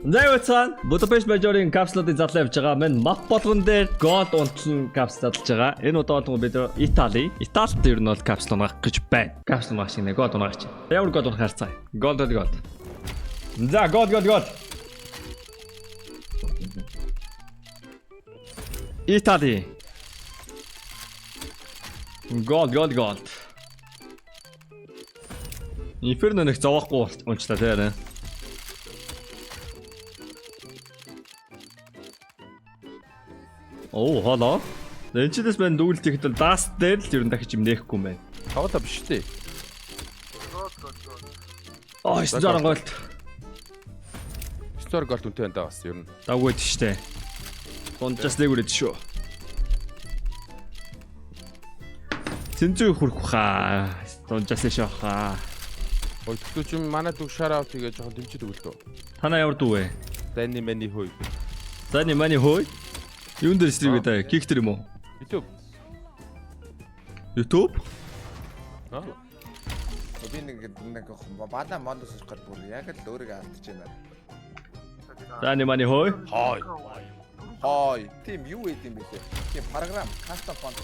Зайвацхан Будапешт Major-ын капсулуудын задлаа явж байгаа. Мэн мап болгон дээр гол унтлан капсул задлж байгаа. Энэ удаа болгон бид Итали. Италид ер нь бол капсул унаах гэж байна. Капсул унаах шиг нэ гол унаах чи. Ямар гол унаах харцаа. Гол гол гол. За гол гол гол. Итали. Гол гол гол. Инферно нэг зовоохгүй унчлаа тий арай. Оо хоолоо. Энэ ч дэс мэн дүүлт ихэд бол даст дээр л ер нь дахиж юм нээхгүй юм байна. Тоглоо биш үү? Аа 960 голт. 9 голт үнэтэй байна да бас ер нь. Давгүй дээ штэ. Дунджаас нэг үрээд шүү. Тэнцүү хүрэх хаа. Дунджаас л шоох хаа. Ой тэгтээ чи манай дүү shout out хийгээ жоохон дэмжиж өгөл дөө. Танаа ямар дүү вэ? Дайны мэний хөөй. Зани мани хөөй. Юун дээр стрим гэдэг? Кик дээр юм уу? YouTube. YouTube? Аа. Би нэг нэг бада монд суух гад бүр яг л өөрийгөө алдчихж байна. Зани мани хөөй. Хой. Хой. Тийм юу байд юм бэ лээ? Тийм програм custom font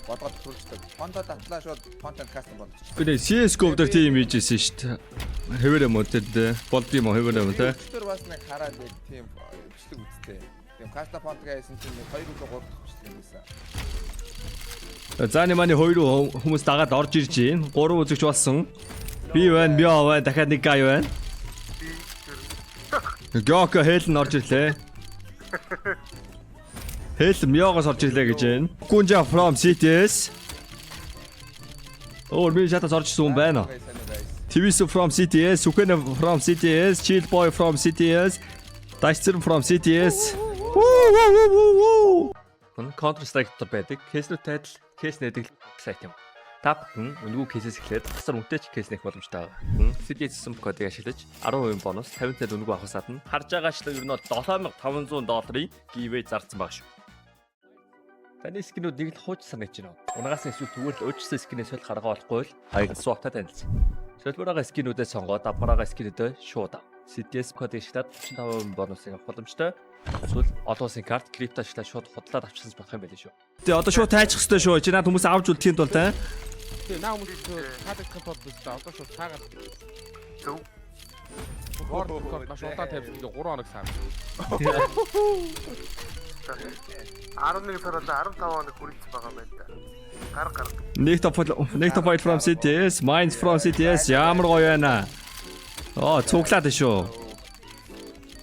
бодгоод төрүүлждэг. Фонтоо татлаа шууд content custom болгочих. Би нэг CS:GO дээр тийм хийж ирсэн шүү дээ. Хэвээр юм уу те? Болд юм уу хэвээр юм уу те? Өчтөр бас нэг хараад яг тийм бичлэг үзтээ. Тийм custom font гэсэн чинь нэг 2 үлээ 3 дахь бичлэг юм байсан. Зани мани хоёр руу хүмүүс дагаад орж ирж байна. Гурван үзэгч болсон. Би байна, Мио байна, дахиад нэг гай байна. Гёко Хэл нь орж ирлээ. Хэл Миогоос орж ирлээ гэж байна. Гүнжа from CTS. Өөр би шатаас орж ирсэн хүн байна. TVS from CTS, Сүхэн from CTS, Chill Boy from CTS, Dashzer from CTS. Вүү вүү вүү вүү вүү. Counter Strike дотор байдаг case нүүд тайтал, case нээдэг сайт юм. Та бүхэн үнэгүй case ээс эхлээд асар үнэтэй ч case нээх боломжтой байгаа. CDS гэсэн кодыг ашиглаж 10% бонус 50 цент үнэгүй авахаас гадна харж байгаачлан ер нь бол 7500 долларын giveaway зарцсан байгаа шүү. Таны skin үүд нэг л хууч санагдаж байна. Унгаас нь эсвэл зүгээр л өөрчлөсөн skin ээ солих арга болохгүй л хоёр swap-тай танилцсан. Солбороо skin үүдээ сонгоод авмараа skin үүдээ шууд ав. CDS кодыг ашиглаад 35% бонусыг авах боломжтой. Эсвэл олон улсын карт крипто ашиглаад шууд худлаад авчихсан болох юм байл шүү. Тэгээ одоо шууд тайчих хэрэгтэй шүү. Чи наад хүмүүс авч үлдэхийн тулд аа. Тэгээ наа хүмүүс таалагдахын тулд биш та одоо шууд цаагаад Зөв. World record маш удаан тавьсан тэгээ 3 хоног саав. 11 сараас 15 хоног хүрэлцэн байгаа юм байна да. Гар гар. Нэг топ нэг топ from CTS, Minds from CTS ямар гоё байна. Оо цуглаад шүү.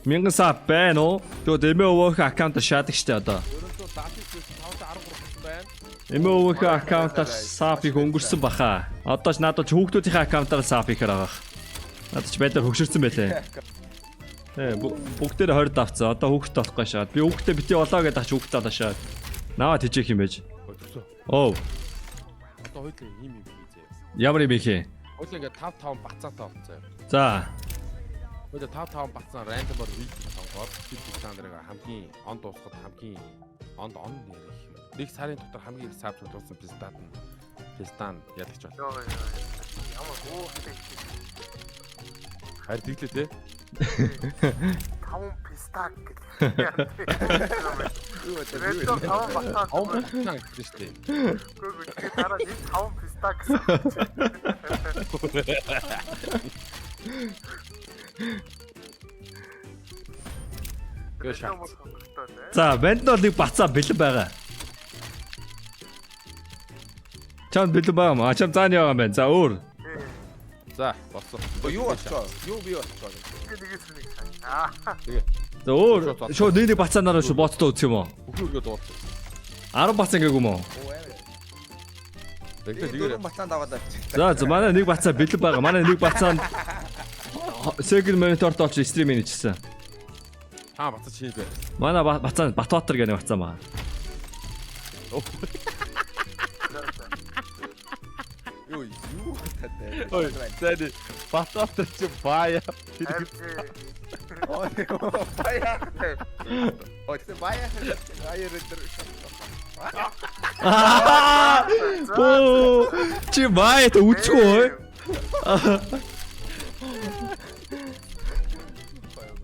1000 сап байна уу? Тэгээ дэмэ өвөөх аккаунт шаадаг штэ одоо. Ерөнхийдөө 79 513 болсон байна. Эмээ өвөөхөө аккаунтаар сап их өнгөрсөн баха. Одоо ч надад ч хүүхдүүдийнхээ аккаунтаар сап ихээр байгаа. Надад ч байдлаар хөгшөрсөн байлээ. Ээ бүгдээр 20 давцсан. Одоо хүүхдтэй болохгүй шаад. Би хүүхдтэй бити болоо гэдэг ач хүүхдтэй болоо шаад. Наваа тижээх юм байж. Ой төсөө. Оо Одоо хоёулаа ийм юм хийзээ. ямар юм ихэ. Хоёулаа ингээ 5 5 бацаатай болцсон юм. За Хоёулаа 5 5 бацаан рандомор видео сонгоод тэр бацаан дээр хамгийн он дуусахад хамгийн онд он нэр их юм. Нэг сарын дотор хамгийн их сав цуглуулсан пистат нь пистан ялагч бол. Йоо ёо. Ямар хөөхтэй. Харин тэглээ те. 5 пистак гэдэг. Юу вэ? Рэндом 5 батаа. 5 бацаан гэсэн шүү дээ. Үгүй ээ тэгээ дараа нь 5 пистак гэсэн. Гэ шат. За банд нь бол нэг бацаа бэлэн байгаа. Чам бэлэн байгаа юм. А чам зааны байгаа юм байна. За өөр. За болсон. Юу болчихоо? Юу би болчихоо? Нэгээс нэг сайн. Аа. Тэгээ За өөр шууд нэг нэг бацаанаараа шууд боттой үзэх юм уу? бүхэн өргөө дуулсан. 10 бацаа гээгүй юм уу? Оо амар. Тэгээ Би тэгээ дөрвөн бацаан даваад авчих. За за манай нэг бацаа бэлэн байгаа. Манай нэг бацаа нь second monitor-т олж стрим хийжсэн. та бацаа чи бэ. Манай бацаа Батбаатар гэх нэг бацаа маа. Юу юу татай. Ой зайди Батбаатар чи бая. Ой баяа. Ой тэ баяа баяа дээр. Оо чи маа та үзгүй.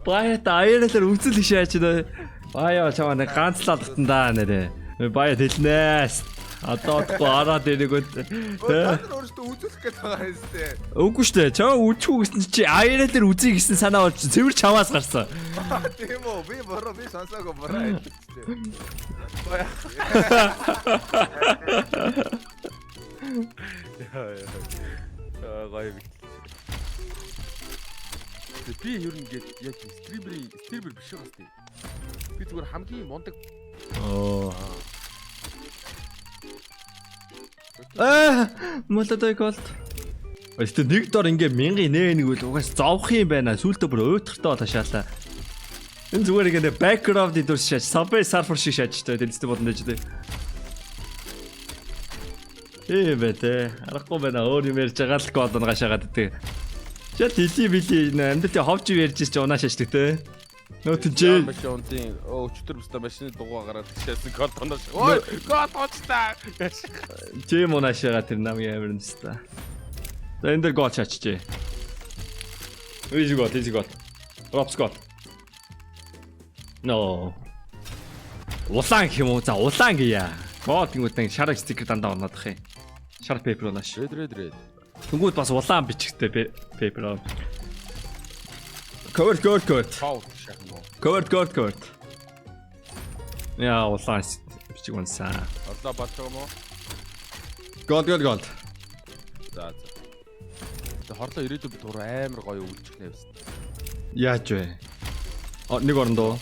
Баят аярлаар үзэл их шаач нэ. Баяа чамаа нэг ганц л алдсан да нэрэ. Баяа хэлнэ. Одоо одохгүй ороод ирэгүүд Та тэ. нар өөрсдөө үзүүлэх гээд байгаа юм сте. Үгүй штэ. Чамаа үзэхгүй гэсэн чи аярлаар үзье гэсэн санаа болж цэвэр чаваас гарсан. Тийм үү? Би буруу би сонсоогүй буруу хэлчихлээ. Баяа. Аа гоё бит. Би ер нь ингээд яг стримерийн стример биш байгаа сте. Би зүгээр хамгийн мундаг Оо. Аа, молодой голд. Өстө нэг дор ингээ мянган нэ нэг үл угаас зовх юм байна. Сүултээ бүр уйтгартай бол хашаалаа. Энэ зүгээр ингээ background дүрс шааж, Subway Surfer шиг шааж таа. Дэлстэй бодон дэж тээ. Ээ бэ тэ. Аргагүй байна. Өөр юм ярьж байгаа л гол гашаагаад идэг. Жал хили били амьдралын ховж ярьж чи унаа шааждаг те. Нөө тэнцээ. машин унтын өчтөр бистэ машины дугуй гараад шээсэн гол тоноо. Ой, гол тооцтой. Тийм унаашаага тэр намын амир нэстэ. За энэ дээр гол шаачжээ. Easy goal, easy goal. Drops goal. No. Улаан гэх юм уу? За улаан гийа. Гол гингүүд нэг шар стикер дандаа унаадах юм. Шар paper унааш. Red red red. Тэнгүүд бас улаан бичгтэй paper. Covered, covered, covered. Пау шах юм уу? Covered, covered, covered. Яа, улаан бичиг унсан. Орлоо болж байгаа юм уу? Gold, gold, gold. За за. Тэгээ хорлоо ирээдүйд бид гур амар гоё өвлчих нэ бистэ. Яаж вэ? А нэг орондоо.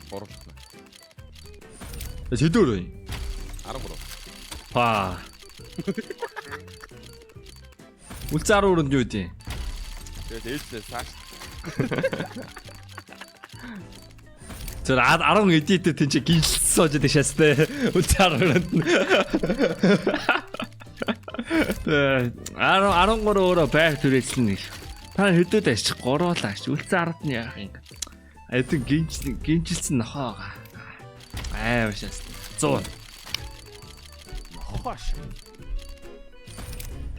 Гурлах нэ. Сэдвэр үү? 13. Па. Үлцэн 10 өрөнд юу гэдэг? Тэгээд ээжлээ цааш. Тэр 10 эдит тийч гинжлсэн сууж идэг шастай. Үлцэн 10 өрөнд нь. Тэ 10 13 өөрөө байр түрээслэн нэг. Та хэдүүд ашиг гуруулаа аш. Үлцэн 10-д нь яах юм. Эдэн гинж гинжилсэн нохоо байгаа. Амар шастай. 100. Нохоош.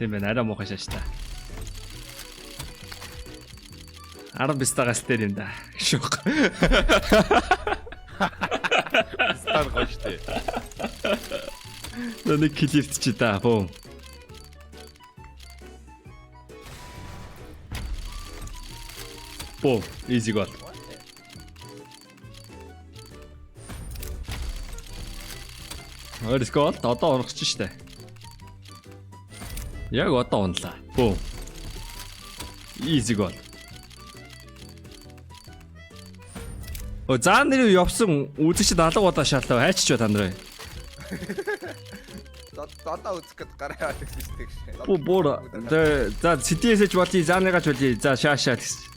Тийм байна. Арай муухай шааш та. 10 бистагаас дээр юм да. Шүүх. Стар гоё штэ. Нэг клипт чи да. Бум. Бум. Easy goal. Ойрс гол одоо унах чинь штэ. Яг одоо унлаа. Бум. Easy goal. О заа нэр явсан үзэгчд алга удаа шаарлаа хайчч ба та нарыг. Додоо үзэх гээд гараа яваад гэсэн шүү дээ. Бу буур за CTS-ч болъё, зааныгаач болъё. За шаашаа гэсэн.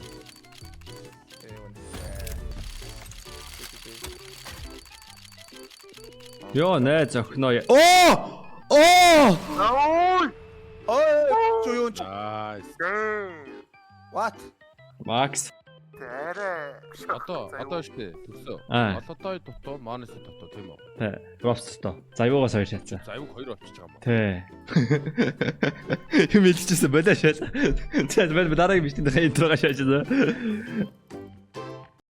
Йоо нэ зохино. Оо! Оо! Ой! Ой, чуу юу ч. Аа. What? Макс. Арай. Одоо штэ төгсөө. Аа. Олодой дутуу, Монес дутуу тийм үү? Тэ, Робсто. За юугаас хоёр шатсан. За аюуг хоёр болчихж байгаа юм уу? Тэ. Юм хэлчихсэн болоо шал. За дараагийн бичлэгийн интрога шааж.